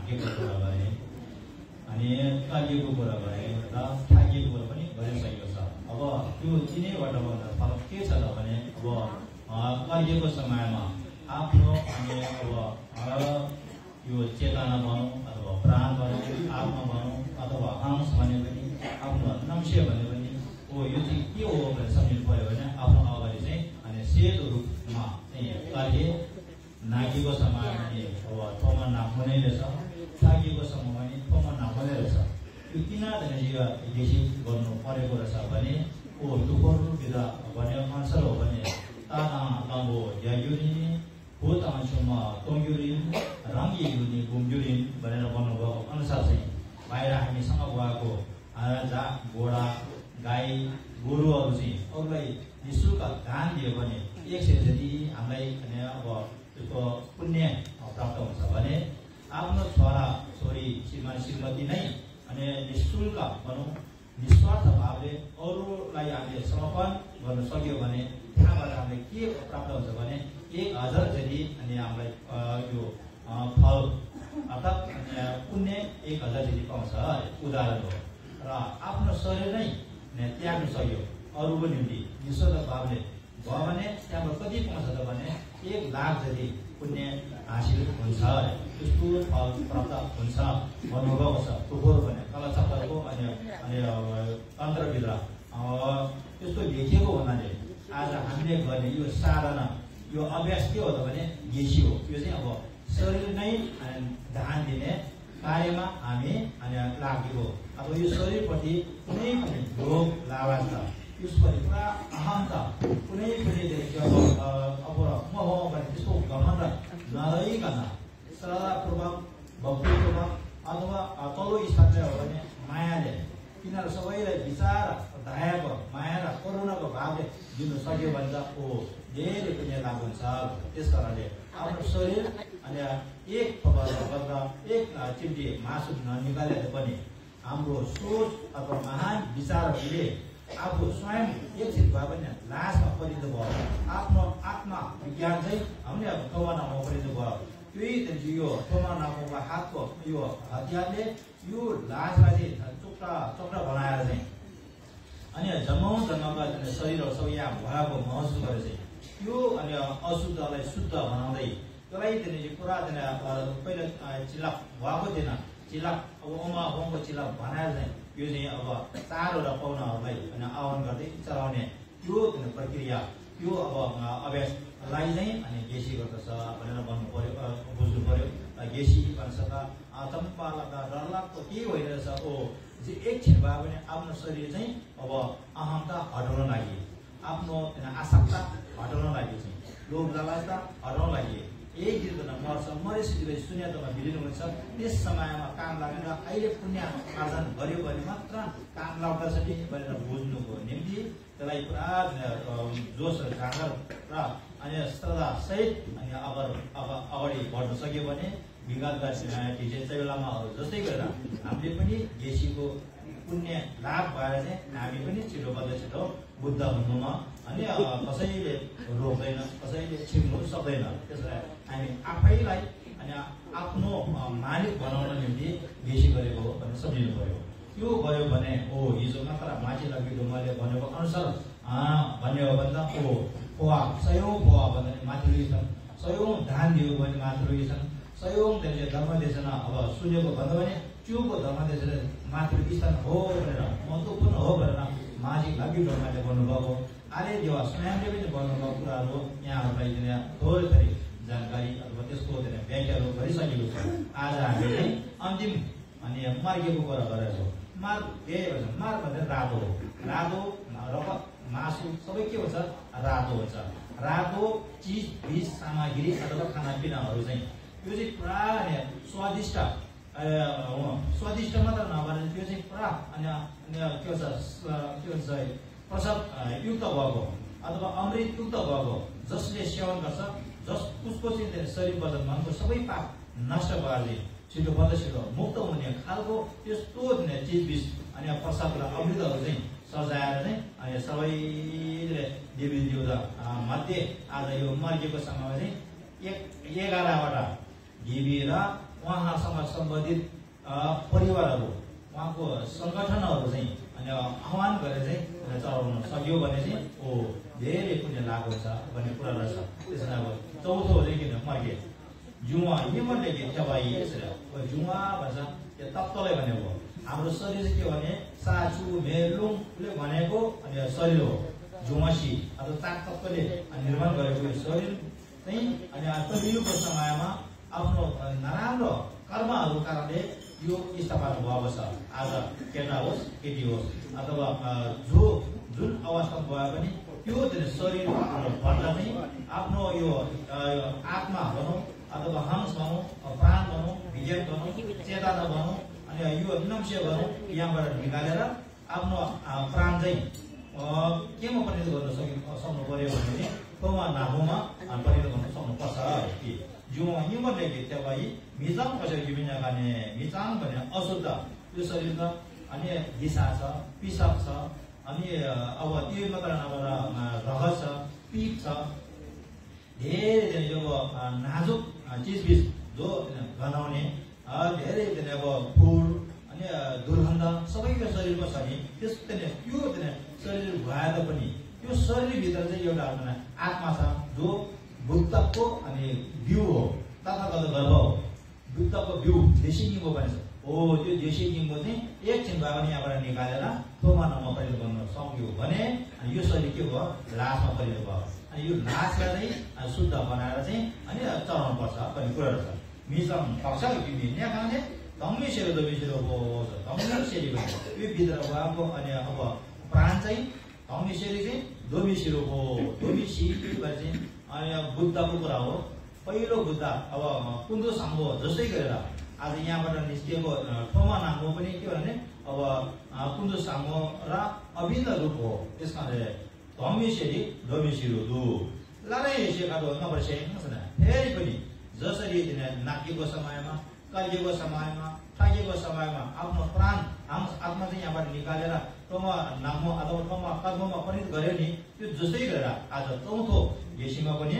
ढाकेको कुरा गरे अनि कालिएको कुरा गरे र ठाकिएको कुरा पनि गरिसकेको छ। अब त्यो तिनैबाट फरक के छ त भने अब कालिएको समयमा आफ्नो अनि अब यो चेतना भनौँ अथवा प्राण भनौँ आत्मा भनौँ अथवा हंस भने पनि आफ्नो नम्से भने पनि यो चाहिँ के हो भनेर सम्झिनु पऱ्यो भने आफ्नो अगाडि चाहिँ अनि सेतो रूपमा चाहिँ कार्य नागेको समयमा पनि अब ठाउँमा नाप्ने रहेछ, थाकिएको समयमा पनि ठाउँमा नाप्ने रहेछ। यो किन बेसी गर्नु परेको रहेछ भने दुःखहरू बिदा भने अनुसार हो भने ताता लम्बो ज्याग्युरी हो ताँसुमा तोङ्ग्युरी रङ्गी युनी गुम्जुरी भनेर भन्नुभएको अनुसार चाहिँ बाहिर हामीसँग भएको घोडा गाई गोरुहरू चाहिँ अरूलाई निःशुल्क दान दियो भने 100 जति हामीलाई अब त्यसको पुण्य प्राप्त हुन्छ भने आफ्नो छोरा छोरी श्रीमान श्रीमती नै अनि निःशुल्क भनौँ निस्वार्थ भावले अरूलाई हामीले समर्पण गर्न सक्यो भने त्यहाँबाट हामीले के प्राप्त हुन्छ भने 1000 जति अनि हामीलाई यो फल अर्थात् पुण्य 1000 जति पाउँछ उदाहरण हो। र आफ्नो शरीर नै त्याग्नु सक्यो अरूको निम्ति निस्वार्थ भावले भयो भने त्यहाँबाट कति पाउँछ त भने 1 लाख जति पुण्य हासिल हुन्छ, त्यस्तो फल प्राप्त हुन्छ भन्नुभएको छ। टुकोर भने कलाचक्रको अनि तन्त्रभित्र त्यस्तो लेखिएको हुनाले आज हामीले गर्ने यो साधना यो अभ्यास के हो त भने गेसी हो। यो चाहिँ अब शरीर नै ध्यान दिने कार्यमा हामी लागेको। अब यो शरीरप्रति कुनै पनि लोभ लालच छ, यसप्रति पुरा अहमता कुनै पनि अब म हो भने त्यसको घमण्ड नरहिकन श्रद्धापूर्वक भक्तिपूर्वक अथवा तल्लो स्तरले हो भने मायाले तिनीहरू सबैलाई विचार दयाको माया र करुणाको भावले दिनु सक्यो भने त धेरै पुण्य लाभ हुन्छ। त्यस कारणले आफ्नो शरीर अनि एक चिम्टी मासु ननिकालेर पनि हाम्रो सोच अथवा महान विचारहरूले आफू स्वयं एकछिन भए पनि लासमा परिणत भयो, आफ्नो आत्मा विज्ञान चाहिँ हामीले अब कवानामा परिणत भयो। त्यही यो थोमा नामको हातको यो हतियारले यो लासलाई चाहिँ चोक्रा बनाएर चाहिँ अनि जम्मौ जन्मका शरीर सबै यहाँ भएको महसुस गरेर चाहिँ त्यो अनि अशुद्धलाई शुद्ध बनाउँदै त्यसलाई पुरा पहिला चिलाप भएको थिएन, चिलाप अब ओमको चिलाप बनाएर चाहिँ यो चाहिँ अब 4वटा पाहुनाहरूलाई आह्वान गर्दै चलाउने त्यो प्रक्रिया त्यो अब अभ्यासलाई चाहिँ अनि गेसी गर्दछ भनेर भन्नु पर्यो, बुझ्नु पर्यो। गेसी भन्छ चम्पालका डरलाग्दो के होइन रहेछ एकछिन भए पनि आफ्नो शरीर चाहिँ अब अहमता हटाउन लागि, आफ्नो आसक्ता हटाउन लागि चाहिँ लोभ लालचता हटाउन लागि एक दिन मर्छ, मरेपछि शून्यतामा विलिन हुन्छ। त्यस समयमा काम लागेर अहिले पुण्य आर्जन गर्यो भने मात्र काम लाग्दछ कि भनेर बुझ्नुको निम्ति त्यसलाई पुरा जोस जाँगर र अनि श्रद्धा सहित अनि अगाडि बढ्न सक्यो भने विगतका डिजेल लामाहरू जस्तै गरेर हामीले पनि गेसीको पुण्य लाभ भएर चाहिँ हामी पनि छिटोभन्दा छिटो बुद्ध हुनुमा अनि कसैले रोक्दैन, कसैले छिर्नु सक्दैन। त्यसलाई हामी आफैलाई अनि आफ्नो मालिक बनाउन निम्ति गेसी गरेको हो भनेर सम्झिनु पर्यो। त्यो गयो भने हिजो मात्र माथि लगिलो मैले भनेको अनुसार भन्ने हो भने पोवा 100औं पोवा भन्दा माथि लगिछन्, 100औं दान दियो भने माथि लगिछन्, 100औं धर्म देशना अब सुनेको भन्दा भने त्योको धर्म देशले माथि स्थान हो भनेर महत्त्वपूर्ण हो भनेर माझी लगिलो मैले भन्नुभएको। आले देवा स्वयंले पनि भन्नुभएको कुराहरू यहाँहरूलाई थोरै थोरै जानकारी अथवा त्यसको व्याख्याहरू गरिसकेको छ। आज हामीले अन्तिम अनि मार्गको कुरा गरेको छौँ। मार्ग के भन्छ? मार्ग भनेर रातो हो, रातो रगत मासु सबै के हुन्छ? रातो हुन्छ। रातो चिज बीज सामग्री अथवा खानापिनाहरू चाहिँ यो चाहिँ पुरा स्वादिष्ट मात्र नभएर त्यो चाहिँ पुरा अनि के भन्छ प्रसाद युक्त भएको अथवा अमृत युक्त भएको जसले सेवन गर्छ उसको चाहिँ शरीर वजन मनको सबै पाप नष्ट भएले छिटोभन्दा छिटो मुक्त हुने खालको त्यस्तो चिजबिज अनि प्रसाद र अमृतहरू चाहिँ सजाएर चाहिँ अनि सबैले देवी देवता मध्ये आज यो मर्केको समयमा चाहिँ 11वटा देवी र उहाँसँग सम्बन्धित परिवारहरू उहाँको सङ्गठनहरू चाहिँ अनि आह्वान गरेर चाहिँ चलाउन सक्यो भने चाहिँ धेरै पुण्य लाभ हुन्छ भन्ने कुरा रहेछ। त्यसमा अब चौथो चाहिँ किन मैले जुवा हिमले खेवाई यसरी जुवा भन्छ त्यो तत्त्वलाई भनेको हाम्रो शरीर चाहिँ के भने साचु मेलुङले भनेको अनि शरीर हो। जुवासी अथवा चार तत्त्वले निर्माण गरेको यो शरीर चाहिँ अनि कलियुगको समयमा आफ्नो नराम्रो कर्महरू कारणले यो स्थापना भएको छ। आज केटा होस् केटी होस् अथवा जुन अवस्थामा भए पनि त्यो शरीर भन्दा चाहिँ आफ्नो यो आत्मा भनौँ अथवा हंस भनौँ प्राण भनौँ विज्ञान भनौँ चेतना भनौँ अनि यो नम्स्य भनौँ यहाँबाट निकालेर आफ्नो प्राण चाहिँ केमा परिणत गर्न सक्नु पर्यो भने कोमा नाहुमा परिणत गर्न सक्नुपर्छ। जुवा हिमले खेवाई मिचाङ कसरी गिमिना खाने मिचाङ भने अशुद्ध त्यो शरीरमा अनि दिशा छ पिसाब छ अनि अब त्यो मात्र नभएर रगत छ पिप छ धेरै यो नाजुक चिजबिज जो गनाउने धेरै अब फुल अनि दुर्गन्ध सबैको शरीरमा छ नि त्यस त्यो शरीर भएर पनि त्यो शरीरभित्र चाहिँ एउटा आत्मा छ जो बुद्धको अनि बिउ हो तथागत गर्भ हो। बुद्धको बिउ देशी निम्बो भन्छ त्यो देशी निम्बो चाहिँ एकछिन भए पनि यहाँबाट निकालेर थोमा नाममा परिणत गर्न सक्यो भने अनि यो शरीर के भयो लासमा परिणत भयो। अनि यो लासलाई चाहिँ शुद्ध बनाएर चाहिँ अनि चलाउनु पर्छ भन्ने कुराहरू छ। मिसम पक्ष यहाँ खाने धम्मी सेरो दोमी सेरो धम्मी सेरी भयो यो भित्र गएको अनि अब प्राण चाहिँ धम्मी सेरी चाहिँ दोमी सेरो हो दोमी सिरी चाहिँ अनि बुद्धको कुरा हो। पहिलो बुद्ध अब कुन्दो साङ्गो जस्तै गरेर आज यहाँबाट निस्किएको ठोमा नाङ्गो पनि के भने अब कुन्दो साङ्गो र अभिन्न रूप हो। त्यसमा धम्मिसेरी डोमिसिरो दु लानै सेकाको नपर्से फेरि पनि जसरी नाकिएको समयमा कलिएको समयमा ठाकिएको समयमा आफ्नो प्राण आत्मा चाहिँ यहाँबाट निकालेर ठोमा नाङ्गो अथवा ठोमा कर्ममा परिणत गर्यो नि त्यो जस्तै गरेर आज चौथो येसीमा पनि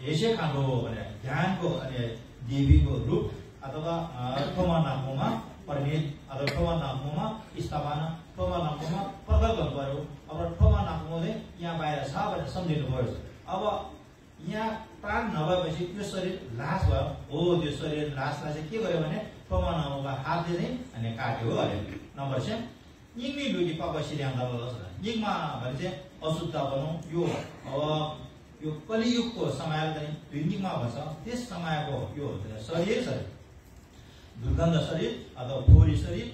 यसै खानु हो भने ज्ञानको अनि देवीको रूप अथवा ठोमा नाममा परिणत अथवा ठोमा नाममा स्थापना ठोमा नाममा प्रकट गर्नु पर्यो। अब ठोमा नामले यहाँ बाहिर छ भनेर सम्झिनु पर्यो। अब यहाँ प्राण नभएपछि त्यो शरीर लास भयो त्यो शरीर लासलाई चाहिँ के गर्यो भने ठोमा नाममा हातले चाहिँ अनि काट्यो अरे। नम्बर चाहिँ यिङमी डुटी पापा सिल्याङ्गा यिङमा भने चाहिँ अशुद्ध भनौँ यो कलियुगको समय चाहिँ द्विनिकमा भन्छ त्यस समयको यो शरीर छ दुर्गन्ध शरीर अथवा फोहोरी शरीर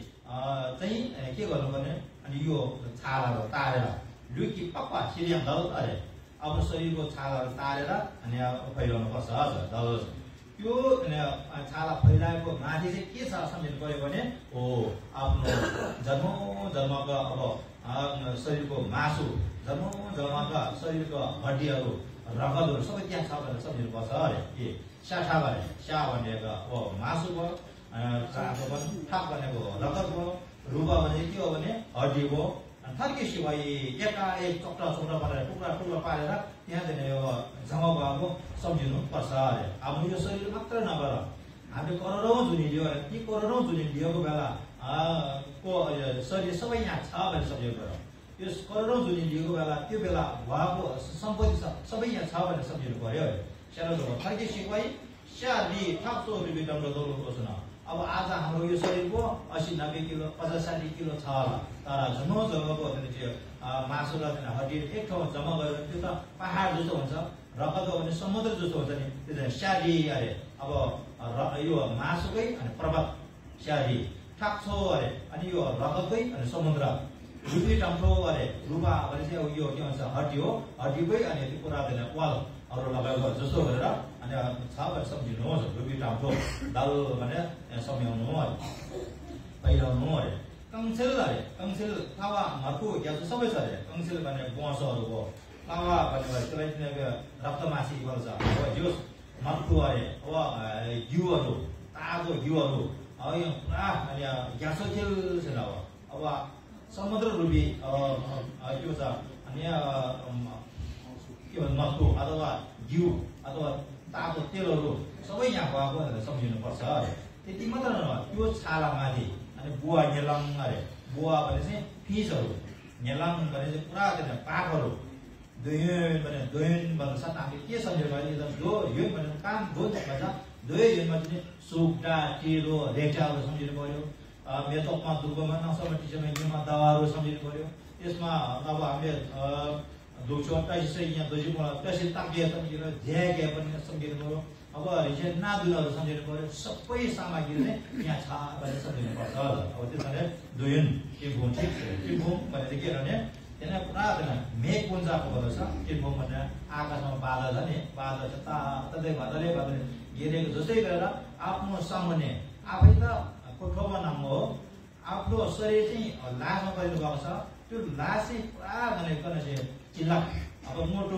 चाहिँ के गर्नुपर्ने अनि यो छालाहरू तारेर लुकी पक्का सिरियाङ दल अरे आफ्नो शरीरको छालाहरू तारेर अनि फैलाउनु पर्छ। हजुर त्यो छाला फैलाएको माथि चाहिँ के छ सम्झिनु पर्यो भने आफ्नो जन्मका अब शरीरको मासु जन्मका शरीरको हड्डीहरू रगतहरू सबै त्यहाँ छ भनेर सम्झिनुपर्छ अरे। के स्याठा भने स्या भनेको मासु भयो ठाक भनेको रगत भयो रुबा भने के हो भने हड्डी भयो फर्केसी भई एकाएक चक्रा चोक्रा पारेर टुक्रा पारेर त्यहाँ चाहिँ यो जम्मा भएको सम्झिनु पर्छ अरे। अब यो शरीर मात्र नभएर हामीले करोडौँ जुनी लियो ती करोडौँ जुनी लिएको बेला को शरीर सबै यहाँ छ भनेर सम्झिनु पर्यो। यो करोडौँ जुनी लिएको बेला त्यो बेला भएको सम्पत्ति सबै यहाँ छ भनेर सम्झिनु पर्यो। सानो फर्केसी भई स्याली ठाक्सो रुपियाँ दौडको सुन अब आज हाम्रो यो शरीरको 80-90 किलो 50-60 किलो छ होला तर जम्मको मासु र हड्डी एक ठाउँमा जम्मा गरेर त्यो त पहाड जस्तो हुन्छ रगत हो भने समुद्र जस्तो हुन्छ नि त्यो चाहिँ स्याली अरे। अब यो मासुकै अनि पर्वत स्याली ठाक्छो अरे अनि यो रगतकै अनि समुद्र रुपी टम्ठो अरे रुपा भने चाहिँ यो के भन्छ हड्डी हो हड्डीकै अनि त्यो कुरा वाल अरू लगाएको जस्तो गरेर अनि छ भनेर सम्झिनुहोस्। रुपी टाम्ठो दाल भनेर सम्झाउनु अरे पहिलाउनु अरे। कङ्सेल अरे कङ्सेल तावा मर्कु या सबै छ अरे। कङ्सेल भने बसहरू हो तावा भने त्यसलाई रक्तमासी भन्छ जोस मर्कु अरे अब घिउहरू तातो घिउहरू अब यो पुरा अनि ग्यासो खेल छैन अब समुद्र रुपी के भन्छ अनि के भन्छ मर्कु अथवा घिउ अथवा तातो तेलहरू सबै यहाँ भएको भनेर सम्झिनुपर्छ अरे। त्यति मात्र नभए त्यो छाला माथि अनि बुवा नेलाङ अरे, बुवा भने चाहिँ फिसहरू, नेलाङ भने चाहिँ पुरा त्यो पाकहरू, दोयन भने दोयन भन्न साथ हामीले के सम्झेको अहिले दो यो भने काम दो भन्छ, दोयनमा चाहिँ सुक्टा टेलो रेटाहरू सम्झिनु पर्यो, मेथोकमा दुर्गमा नसम्म टिचरमा युमा दवाहरू सम्झिनु पर्यो। त्यसमा अब हामीले दुख्छौँ पैसा यहाँ दोजीमा पैसा ताकिए सम्झिनु, झ्यागे पनि सम्झिनु पर्यो। अब रिजे नादुनहरू सम्झिनु पर्यो, सबै सामग्री नै यहाँ छ भनेर सम्झिनुपर्छ। अब त्यसमा दोयन किम्बुम किम्बुम भने चाहिँ के भने त्यहाँ पुरा त्यहाँ मेघ पुञ्जाको भन्छ। किम्बुम भने आकाशमा बादल छ नि, बादल चाहिँ तातै बादलै बादल घेरेको जस्तै गरेर आफ्नो सामुन्ने आफै त कोठोमा नाम हो, आफ्नो शरीर चाहिँ लासमा परिनु भएको छ। त्यो लास चाहिँ पुरा भनेको चाहिँ चिल्ला अब मोटो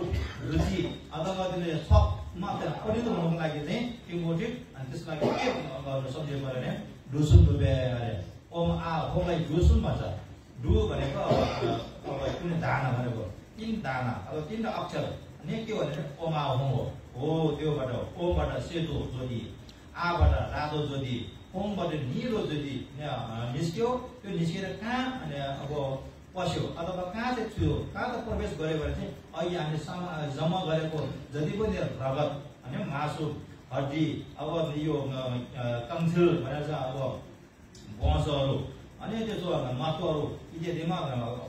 रुचि अथवा त्यसले सब मात्र परिणत हुनुको लागि चाहिँ टिमोटिभ अनि त्यसलाई के गर्नु सम्झिनु पर्यो भने डुसुन डुबे अरे ओम आ होमलाई डुसुन भन्छ। डु भनेको अब कुन दाना भनेको तीन दाना, अब तीनवटा अक्षर अनि के भने ओम आ होम हो, त्योबाट ओमबाट सेतो ज्योति, आबाट रातो ज्योति, होमबाट निलो ज्योति निस्क्यो। त्यो निस्केर कहाँ अनि अब पस्यो अथवा कहाँ चाहिँ छुयो, कहाँ त प्रवेश गर्यो भने चाहिँ अहिले हामीले जम्मा गरेको जति पनि रगत होइन मासु हड्डी अब यो कङ्थिल भनेर चाहिँ अब बसहरू अनि त्यसो मासुहरू इत्यादिमा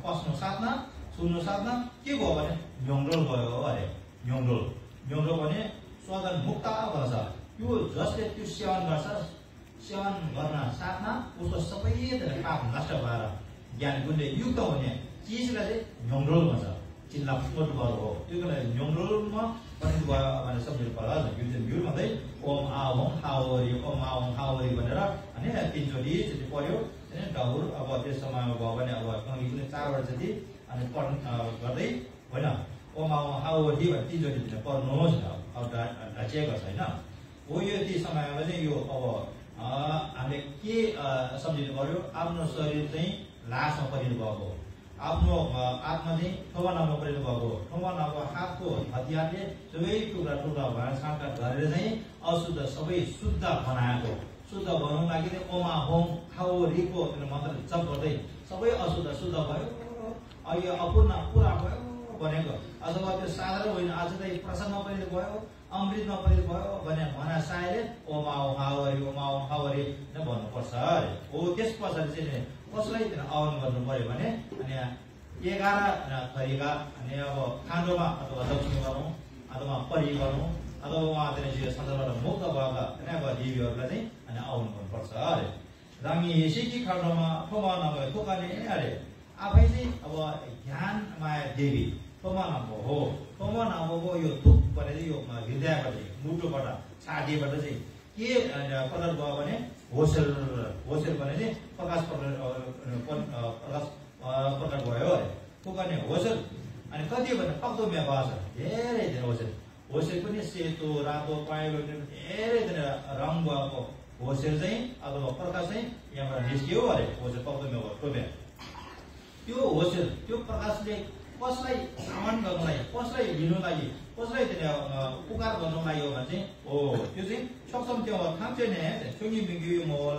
पस्नु साथमा सुन्नु साथमा के भयो भने न्योङ्डोल गयो अरे। न्योङ्डोल भने स्वगन मुक्त भन्छ। त्यो जसले त्यो सेवन गर्छ, सेवन गर्न साथमा उसको सबै पाप नष्ट भएर ज्ञान गुणले युक्त हुने चिजलाई चाहिँ न्योङ्डोल भन्छ। चिल्ला फुट गर्नु हो, त्यो लागि न्योङ्डोलमा पनि भयो भनेर सम्झिनु पर्छ। यो भन्दै ओम आ होम हावरी, ओम आ होम हावरी भनेर होइन तिनचोटि चाहिँ पर्यो होइन डहुर। अब त्यस समयमा भयो भने अब कुनै 4 वटा जति अनि पढ्नु गर्दै होइन ओम आ होम हावरी भने तिनचोटि पढ्नुहोस् न, अब ढाँचिएको छ होइन हो। यो ती समयमा चाहिँ यो अब हामीले के सम्झिनु पर्यो, आफ्नो शरीर चाहिँ लासमा परिनु भएको, आफ्नो आत्मा चाहिँ ठोवा नाममा परिनु भएको, ठोवा नामको हातको हतियारले सबै टुक्रा भएर छाँटकाट गरेर चाहिँ अशुद्ध सबै शुद्ध बनाएको। शुद्ध बनाउनु लागि चाहिँ ओमा होम हावरीको मन्त्र जप गर्दै सबै अशुद्ध शुद्ध भयो, अहिले अपूर्ण पुरा भयो भनेको। अथवा त्यो साधारण होइन, आज चाहिँ प्रसन्न परिणत भयो, अमृतमा परिणत भयो भने भना सायले ओमा ओम हावरी नै भन्नुपर्छ अरे हो। त्यस पछाडि चाहिँ कसलाई आह्वान गर्नु पर्यो भने अनि 11 थरीका अनि अब खाँडोमा अथवा दक्षिण गरौँ अथवा परि गरौँ अथवा उहाँतिर चाहिँ सन्दर्भबाट मुक्त भएका अब देवीहरूलाई चाहिँ अनि आह्वान गर्नुपर्छ अरे। रामी यसैकी खाँडोमा ठोमा नभए थोकाले अरे आफै चाहिँ अब ज्ञान माया देवी ठोमा नभो हो। ठोमा नभोको यो थुक भनेर यो हृदयबाट मुटुबाट छातीबाट चाहिँ के प्रकट भयो भने होसेल भने चाहिँ प्रकाश प्रकट भयो अरे। थुकाने होसेल अनि कति भने पक्दो व्यापार छ, धेरै होसेल पनि सेतो रातो पहेँलो धेरै रङ भएको होसेल चाहिँ अथवा प्रकाश चाहिँ यहाँबाट निस्कियो अरे। होसेल पक्दो व्यापार टोपे त्यो होसेल त्यो प्रकाशले कसलाई आह्वान गर्नु लागि, कसलाई लिनु लागि, कसलाई पुकार गर्नु लागि हो भने चाहिँ हो त्यो चाहिँ सक्षम त्यो थाम्चे नै छुङ्गी मिङ्गी मोल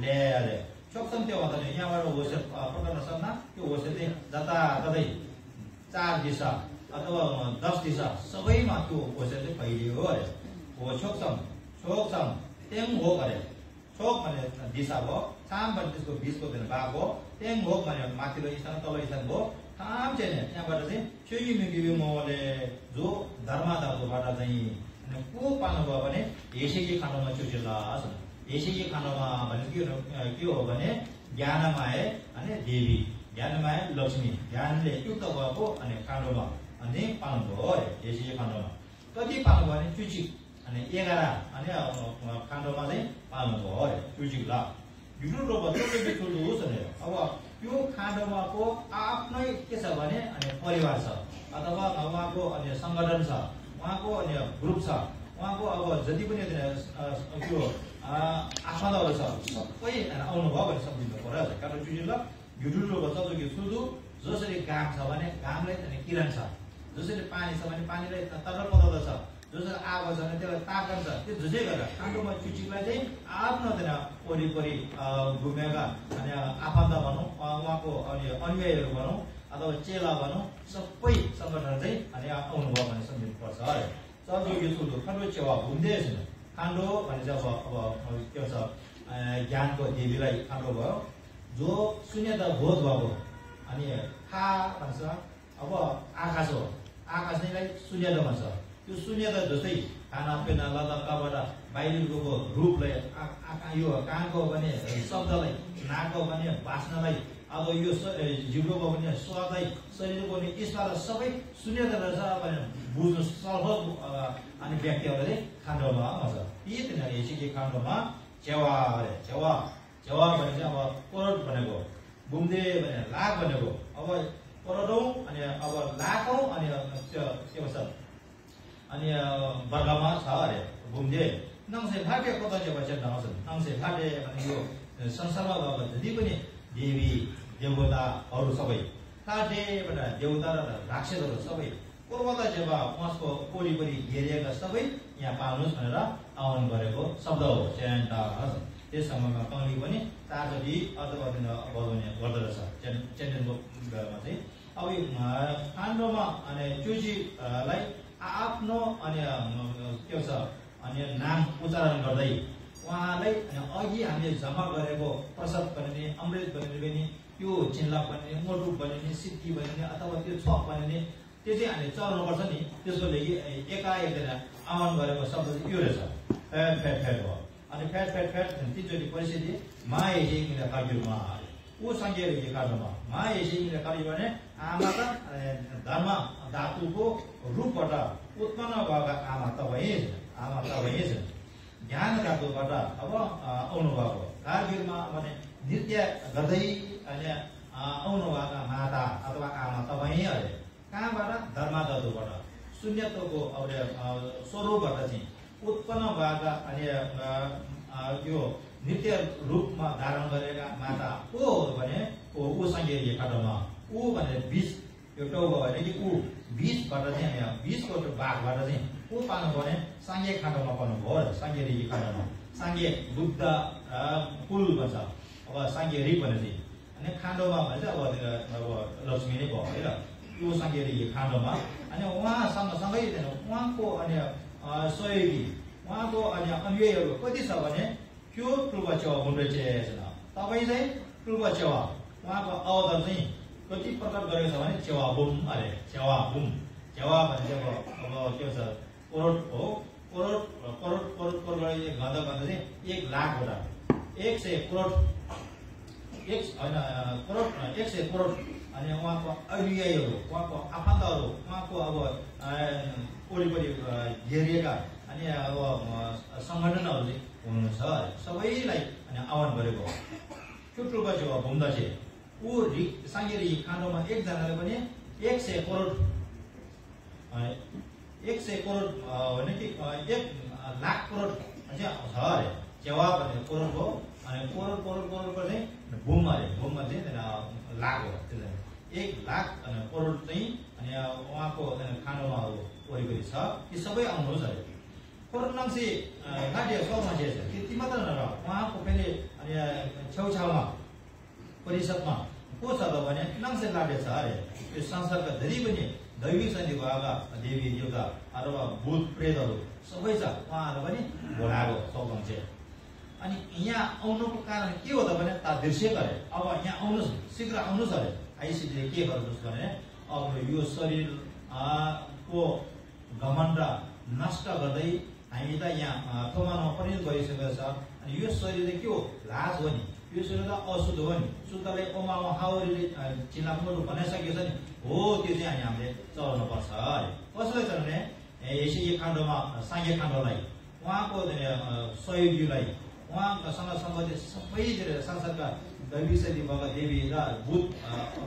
ल्याले सक्षम त्यो भन्दा यहाँबाट होसेल प्रकट सक्न त्यो होसेल चाहिँ जताततै 4 दिशा अथवा 10 दिशा सबैमा त्यो होसेल चाहिँ फैलियो अरे हो। छोक्छम तेङ हो अरे। छोक भने दिशा भयो, छाम भने त्यसको बिचको भाग हो, तेङ हो भने माथिल्लो स्थान तल्लो स्थान भयो, थाम चाहिँ त्यहाँबाट चाहिँ छुङ्गी मिङ्गी मोले जो धर्माधर्मबाट चाहिँ को पाल्नुभयो भने यसैकी खानुमा चुचिल्ला छ। यसैकी खानुमा भने के हो भने ज्ञानमाय अनि देवी, ज्ञानमाय लक्ष्मी, ज्ञानले युक्त भएको अनि खानुमा अनि पाल्नुभयो अरे। यसैकी खानुमा कति पाल्नुभयो भने चुचिक अनि 11 अनि खानुमा चाहिँ पाल्नुभयो अरे चुचिक ला जुटु रोग ठुलो छ नि। अब यो खाण्डमाको आफ्नै के छ भने अनि परिवार छ अथवा उहाँको अनि संगठन छ, उहाँको अनि ग्रुप छ, उहाँको अब जति पनि त्यो आफन्तहरू छ सबै आउनु भयो भने सम्झिनु पर्यो। कारण चुजिलो युडुलो भन्छ जो कि सुदु जसरी घाम छ भने घामले अनि किरण छ, जसरी पानी छ भने पानीले तरल पदार्थ छ, जसरी आगो छ भने त्यसलाई ताकन्छ त्यो झुझै गरेर काण्डमा चुचीलाई चाहिँ आफ्नो वरिपरि घुमेका अनि आफन्त भनौँ उहाँको अनि अनुयायीहरू भनौँ अथवा चेला भनौँ सबै सङ्गठन चाहिँ अनि आउनुभयो भने सम्झिनुपर्छ अरे सजोगी सुदो खान्डो चेवा घुम्दै छैन खान्डो भने चाहिँ अब के भन्छ ज्ञानको देवीलाई खान्डो भयो जो शून्यता बोध भएको अनि खा भन्छ अब आकाश हो आकाश नैलाई शून्यता भन्छ त्यो शून्यता जस्तै खानापिना लदाकाबाट बाहिरको रूपलाई यो कानको भने शब्दलाई नाकको भने बास्नलाई अब यो जिब्रोको पनि स्वादलाई शरीरको पनि यसबाट सबै शून्यता रहेछ भने बुझ्नु सफल अनि व्यक्तिहरूले खान्डोमा आउँछ यी तिनीहरू यसरी खान्डोमा चेवा अरे चेवा चेवा भने चाहिँ अब करोड भनेको बुम्दे भने लाख भनेको अब करोडौँ अनि अब लाखौँ अनि त्यो के भन्छ अनि वर्गमा छ अरे बुम्दे नङसे फाटे कता चाहिँ भन्छ नआउँछन् नङसे फाटे भने यो संसारमा भएको जति पनि देवी देवताहरू सबै फाटे भनेर देवता र राक्षसहरू सबै पूर्वता जेवा उहाँको वरिपरि घेरिएका सबै यहाँ पाउनुहोस् भनेर आह्वान गरेको शब्द हो च्यान्टा त्यस समयमा कङ्ली पनि ताजरी अथवा बजाउने गर्दो रहेछ च्यान्टेनको बेलामा चाहिँ अब यो काण्डमा अनि चुचीलाई आफ्नो अनि के भन्छ अनि नाम उच्चारण गर्दै उहाँलाई अघि हामीले जम्मा गरेको प्रसाद बनिने अमृत बनिने पनि त्यो चिन्ला बनिने मोटु बनिने सिद्धि बनिने अथवा त्यो छक बनिने त्यो चाहिँ हामीले चलाउनुपर्छ नि त्यसको लागि एकाएक आह्वान गरेको शब्द चाहिँ यो रहेछ फ्याट फ्याट फ्याट भयो अनि फ्याट फ्याट फ्याट तिनचोटि परिस्थिति मा यसै मिला कार्युमा ऊ सङ्घीय काण्डमा मा यसै मिला कार्य भने आमा त धर्म धातुको रूपबाट उत्पन्न भएका आमा तपाईँ ज्ञान धातुबाट अब आउनु भएको कार्युमा भने नृत्य गर्दै अनि आउनु भएका माता अथवा आमा तपाईँ अरे कहाँबाट धर्म धातुबाट शून्यत्वको अब स्वरूपबाट चाहिँ उत्पन्न भएका अनि यो नृत्य रूपमा धारण गरेका माता को हो भने ऊ सङ्घीय काण्डमा ऊ भनेर बीज यो टाउको होइन कि ऊ बीजबाट चाहिँ बीजको त्यो भागबाट चाहिँ ऊ पाल्नु भने साङ्घे काण्डमा पाउनुभयो र साङ्घे काण्डमा साङ्घे दुग्ध कुल भन्छ अब साङ्घे रिप भने चाहिँ अनि खाण्डोमा भने चाहिँ अब लक्ष्मी नै भयो है र यो साङ्घे खाण्डोमा अनि उहाँसँग सँगै उहाँको अनि सहयोगी उहाँको अनि अनुयायीहरू कति छ भने त्यो टुल्पा चेवा घुम्दै छैन तपाईँ चाहिँ टुल्पा चेवा उहाँको अवतार चाहिँ कति प्रकार गरेको छ भने चेवा बुम अरे चेवा बुम चेवा भने चाहिँ अब के भन्छ करोड हो करोड करोड करोड करोड गर्दा चाहिँ 1 लाखवटा 100 करोड होइन करोड 100 करोड अनि उहाँको अनुयायीहरू उहाँको आफन्तहरू उहाँको अब वरिपरि घेरिएका अनि अब सङ्गठनहरू चाहिँ हुनुहुन्छ सबैलाई अनि आह्वान गरेको त्यो टुल्पा चेवा घुम्दा चाहिँ ऊ साङ्घे काण्डमा एकजनाले पनि 100 करोड 100 करोड भने कि 1 लाख करोड चाहिँ छ अरे चेवा भन्ने करोड हो अनि करोड करोड करोडको चाहिँ बुम अरे बुममा चाहिँ लाख हो त्यो 1 लाख अनि करोड चाहिँ अनि उहाँको खाण्डमा वरिपरि छ ती सबै आउनुहोस् अरे कोरोनासी नाट्य सौमा छ त्यति मात्र नर उहाँको पनि अनि छेउछाउमा परिषदमा को छ त भने नाङ्से लाटे छ अरे यो संसारका धेरै पनि दैविक शक्ति भएका देवी देवता अथवा भूत प्रेतहरू सबै छ उहाँहरू पनि बोलाएको सौगम चाहिँ अनि यहाँ आउनुको कारण के हो त भने तादृश्य गरे अब यहाँ आउनुहोस् शीघ्र आउनुहोस् अरे आइसिडीले के गर्नुहोस् भने अब यो शरीर को घमण्ड नष्ट गर्दै हामी त यहाँ थोमानमा परिणत भइसकेको छ अनि यो शरीर के हो लाज हो नि यो शरीर त अशुद्ध हो नि शुद्धले ओमामा हाउरीले चिनाम्रो रूप बनाइसकेको छ नि हो त्यो चाहिँ हामीले चलाउनु पर्छ अरे कसलाई छ भने यसै काण्डमा साङ्घे काण्डलाई उहाँको सहयोगीलाई उहाँसँग सम्बन्धित सबै संसारका दैविक शक्ति भएका देवी र भूत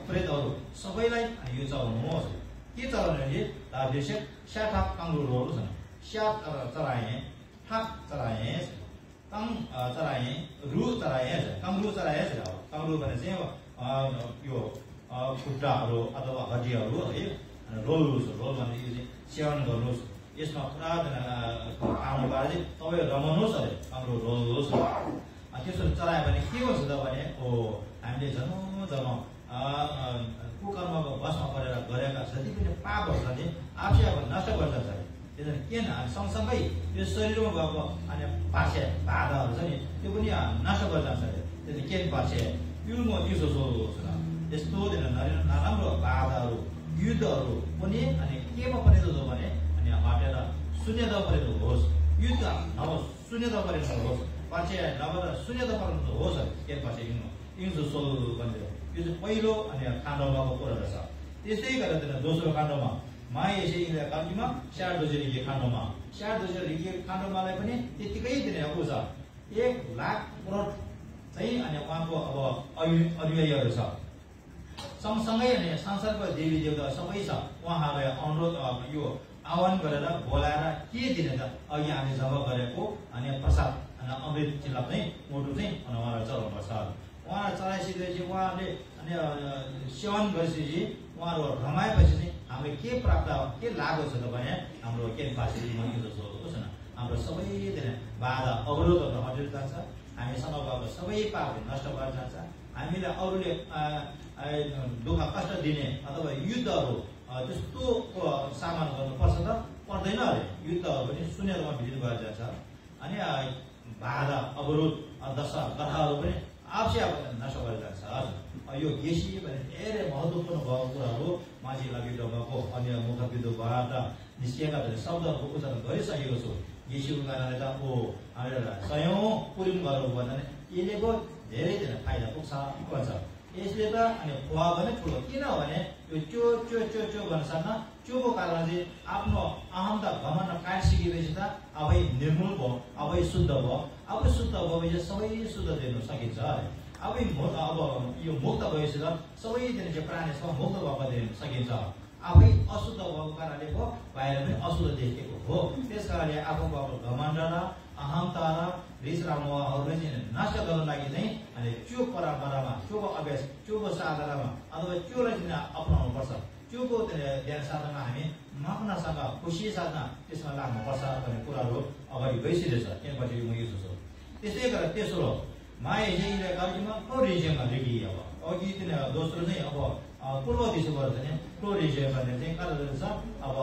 प्रेतहरू सबैलाई यो चलाउनुहोस् के चलाउने भने तादृश्य स्याठाप काङ्ग्रुहरू छन् स्याप चराए ठाप चराए कङ चराए रु चराए काङ्ग्रु चराए काङ्ग्रु भने चाहिँ यो खुट्टाहरू अथवा हड्डीहरू है रोल भने यो चाहिँ सेवन गर्नुहोस् यसमा पुरा खानुबाट चाहिँ तपाईँ रमाउनुहोस् अरे हाम्रो रोज त्यसो चलायो भने के गर्छ त भने हामीले जन्म कुकर्मको बसमा परेर गरेका जति पनि पापहरू छ नि आफै अब नष्ट गर्छ अरे त्यसरी किन सँगसँगै यो शरीरमा भएको अनि पाछे बाधाहरू छ नि त्यो पनि नष्ट गर्छ अरे त्यसले के पाछे युगमा त्यसो यस्तो नराम्रो बाधाहरू युद्धहरू पनि अनि केमा परिणत भने अनि हटेर शून्यता परिणत होस् युद्ध नहोस् शून्यता परिणत होस् पछि नभएर शून्यता परिणत होस् के पछि इङ्सो सोल भन्दै यो चाहिँ पहिलो अनि काण्डमा कुरा रहेछ त्यस्तै गरेर दोस्रो काण्डमा माया यसै कम्तीमा 6 काण्डमा 6 काण्डमालाई पनि त्यतिकै दिने अब छ 1 लाख करोड चाहिँ अनि उहाँको अब अनुयायीहरू छ सँगसँगै अनि संसारको देवी देवता सबै छ उहाँहरूलाई अनुरोध यो आह्वान गरेर बोलाएर के दिने त अघि हामी जम्मा गरेको अनि प्रसाद अनि अमृत चिल्ला चाहिँ मोटु चाहिँ उहाँलाई चलाउनुपर्छ उहाँलाई चलाइसकेपछि उहाँहरूले अनि सेवन गरिसकेपछि उहाँहरू रमाएपछि चाहिँ हामीले के प्राप्त के लाभ हुन्छ त भने हाम्रो के पासी जस्तो छ हाम्रो सबै बाधा अवरोधहरू हटेर जान्छ हामीसँग भएको सबै पाप नष्ट भएर जान्छ हामीले अरूले दुःख कष्ट दिने अथवा युद्धहरू त्यस्तो सामना गर्नुपर्छ त पर्दैन अरे युद्धहरू पनि शून्यमा भित्र भएर जान्छ अनि बाधा अवरोध दशा ग्रहहरू पनि आफै नष्ट भएर जान्छ यो गेसी भने धेरै महत्त्वपूर्ण भएको कुराहरू मान्छे लागि ढङ्गको अन्य मुखविदबाट निस्किएका शब्दहरूको उच्चारण गरिसकेको छु गेसीको कारणले त हामीलाई सयौँ पुरिम गर्नु पर्दैन यसले पो धेरै फाइदा पुग्छ भन्छ यसले त अनि फुवा पनि ठुलो किनभने यो चो चो चो चो भन्साथमा चोको कारण चाहिँ आफ्नो अहमता घमण्ड काटिसकेपछि त अब निर्मूल भयो अब शुद्ध भयो अब शुद्ध भएपछि सबै शुद्ध दिन सकिन्छ अब यो मुक्त भएपछि त सबै दिन चाहिँ प्राणीसँग मुक्त भएको दिन सकिन्छ आफै अशुद्ध भएको कारणले पो बाहिर पनि अशुद्ध देखेको हो त्यस कारणले आफूको अब घमण्ड र अहमता र रिस र मोहहरूलाई चाहिँ नष्ट गर्नको लागि चाहिँ अनि त्यो परम्परामा त्योको अभ्यास त्योको साधनामा अथवा त्योलाई चाहिँ अपनाउनु पर्छ त्योको ध्यान साधनामा हामी मग्नसँग खुसी साधना त्यसमा लाग्नुपर्छ भन्ने कुराहरू अगाडि गइसकेको छ त्यसपछि म यो सोच्छु त्यसै गरेर तेस्रो माया चाहिँ कार्यमा प्रोरिजियममा लेखियो अब अघि दोस्रो चाहिँ अब पूर्व दिशाबाट चाहिँ प्रोरिजियम भन्ने चाहिँ कता छ अब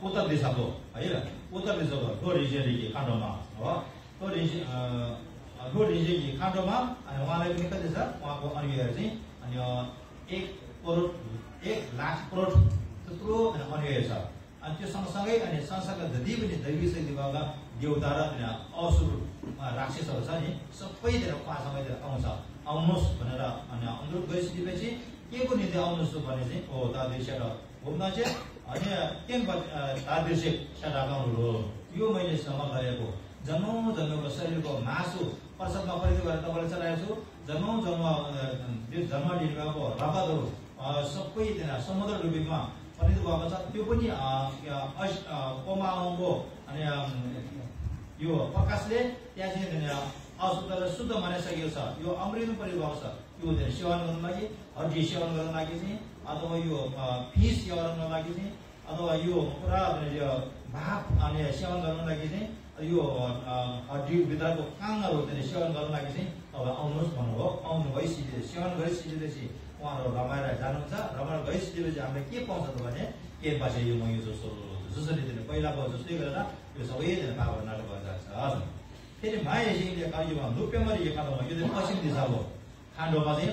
उत्तर दिशाको है उत्तर दिशाको प्रोरिजियम काण्डमा हो प्रोरिजियम काण्डमा अनि उहाँलाई पनि कति छ उहाँको अनुयायीहरू चाहिँ अनि 1 लाख करोड त्यत्रो अनुयायी छ अनि त्यो सँगसँगै अनि संसारका जति पनि दैवी शक्ति भएका देवता र असुर राक्षसहरू छ नि सबैतिर उहाँसँगै आउँछ आउनुहोस् भनेर अनि अनुरोध गरिसकेपछि के को निम्ति आउनुहोस् भने चाहिँ तादृश्य घुम्न चाहिँ अनि के तादृश्य लगाउनु हो यो मैले सम गरेको जन्मौँ जन्मको शरीरको मासु प्रसादमा परिणत गरेर तपाईँलाई चलाएको छु जन्मौँ जन्म लिनुभएको रगतहरू सबै समुद्र डुबीमा परिणत भएको छ त्यो पनि कोमाको अनि यो प्रकाशले त्यहाँ चाहिँ अशुद्ध र शुद्ध बनाइसकेको छ यो अमृत परिणत भएको छ यो सेवन गर्नु लागि हड्डी सेवन गर्नु लागि चाहिँ अथवा यो फिस सेवन गर्नु लागि चाहिँ अथवा यो पुरा भाप अनि सेवन गर्नु लागि चाहिँ यो हड्डी भित्रको काङहरू सेवन गर्नु लागि चाहिँ अब आउनुहोस् भन्नुभयो आउनु भइसके सेवन गरिसकेपछि उहाँहरू रमाएर जानुहुन्छ रमाएर गइसकेपछि हामीले के पाउँछ त भने के पछि यो म यो जसरी पहिलाको जस्तै गरेर यो सबै पावर नाटक गरेर जान्छ फेरि माया सिंहले कार्यमा लुप्यमरी काण्डमा यो चाहिँ पश्चिम दिशाको काण्डमा चाहिँ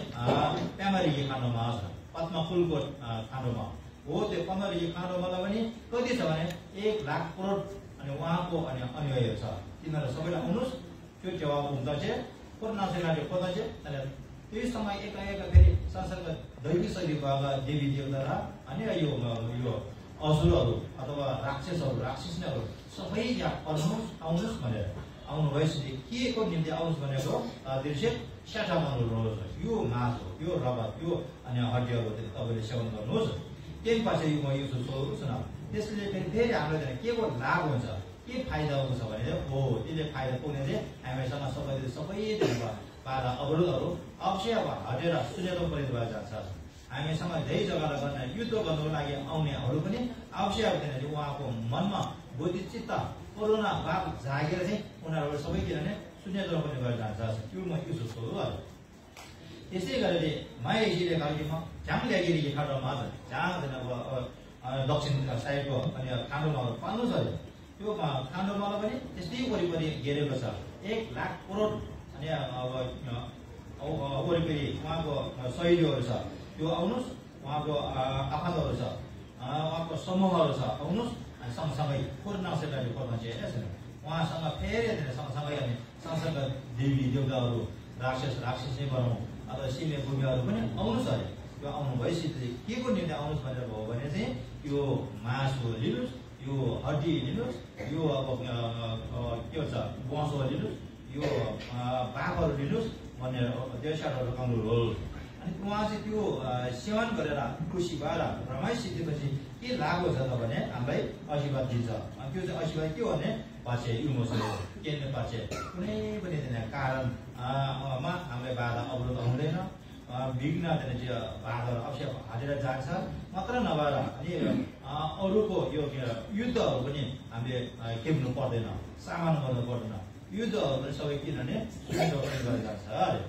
प्यामरी काण्डमा छ पद्मफुलको काण्डमा हो त्यो पद्मरी काण्डमालाई पनि कति छ भने 1 लाख करोड अनि उहाँको अनि अनुयायीहरू छ तिनीहरू सबैलाई आउनुहोस् त्यो टेवा हुन्छ चाहिँ पूर्णसेनाले खोज्दा चाहिँ त्यही समय एकाएक फेरि संसारका दैवी शैली भएका देवी देवता अनि यो असुरहरू अथवा राक्षसहरू सबै यहाँ आउनुहोस् भनेर आउनु भएपछि के को निम्ति आउनुहोस् भनेको दृश्य स्याटामानु रोज यो मास हो यो रगत यो अनि हड्डीहरू तपाईँले सेवन गर्नुहोस् त्यही पछि म यो सोध्छु न त्यसले फेरि हामीलाई के को लाभ हुन्छ के फाइदा हुन्छ भने त्यसले फाइदा पुग्ने चाहिँ हामीसँग सबै बाधा अवरोधहरू अवश्य अब हटेर शून्यता परिणत भएर जान्छ हामीसँग धेरै जग्गालाई गर्न युद्ध गर्नको लागि आउनेहरू पनि आवश्यक हुँदैन उहाँको मनमा बुद्धि चित्त कोरोना भाव जागेर चाहिँ उनीहरू सबै किनभने शून्यता पनि गरेर जान्छ त्यो म यो सोच्छु त्यसै गरेर मायाजीले गाउँमा झ्याङ ल्यागिरी खाडोमा जहाँ अब दक्षिण साइडको अनि खाडोमाहरू पाल्नु छ त्यो खाडोमालाई पनि त्यस्तै वरिपरि घेरेको छ 1 लाख करोड अनि अब वरिपरि उहाँको सहयोगीहरू छ त्यो आउनुहोस् उहाँको आफन्तहरू छ उहाँको समूहहरू छ आउनुहोस् अनि सँगसँगै पूर्ण सेवाले पर्न चाहिँ छैन उहाँसँग फेरि सँगसँगै हामी सँगसँगै देवी देवताहरू राक्षसै गरौँ अथवा सिमे भूमिहरू पनि आउनुहोस् अरे त्यो आउनु भएपछि के को निम्ति आउनुहोस् भनेर भयो भने चाहिँ यो मासु लिनुहोस् यो हड्डी लिनुहोस् यो अब के भन्छ बसो लिनुहोस् यो बाघहरू लिनुहोस् भनेर देवसारहरू आउनु हो अनि उहाँ चाहिँ त्यो सेवन गरेर खुसी भएर रमाइलो सिद्धेपछि के लाभ हुन्छ त भने हामीलाई आशीर्वाद दिन्छ अनि त्यो चाहिँ आशीर्वाद के हो भने पछि इमोसन केन्द्र पछि कुनै पनि कारणमा हामीलाई बाधा अवरोध आउँदैन विघ्न चाहिँ बाधाहरू अवश्य हालेर जान्छ मात्र नभएर अनि अरूको यो युद्धहरू पनि हामीले खेप्नु पर्दैन सामना गर्नु पर्दैन युद्धहरू पनि सबै किनभने गरेर जान्छ अरे